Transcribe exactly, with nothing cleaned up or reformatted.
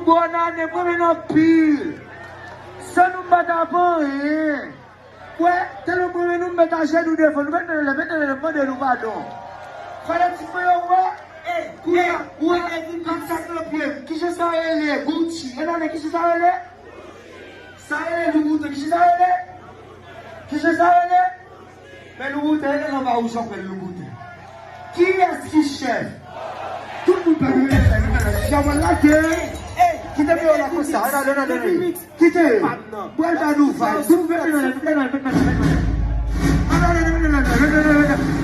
Bòn ane, mwen renmen nou anpil. San nou m pa t ap anyen. Wè, tèlman mwen renmen nou, m met ajenou devan nou. Met men anlè, met men anlè, m mande nou padon. Fale ti mwen yo wè. Kounye a, ou wè, kat kat nan pye m. Kijan sa rele? Gucci. Mwen anlè, kijan sa rele? Sa rele Louboutin. Kijan sa rele? Kijan sa rele? Men Louboutin, e nan ba ou Jean-Pierre Louboutin. Kiyès ki chèf? Tout moun pa rele sa, nou pa la. Jamal lage. Kite m yo la konsa. Ann ale, ann ale, ann ale. Kite. Pral ba nou vay. Tout moun, ann ale, ann ale, ann ale.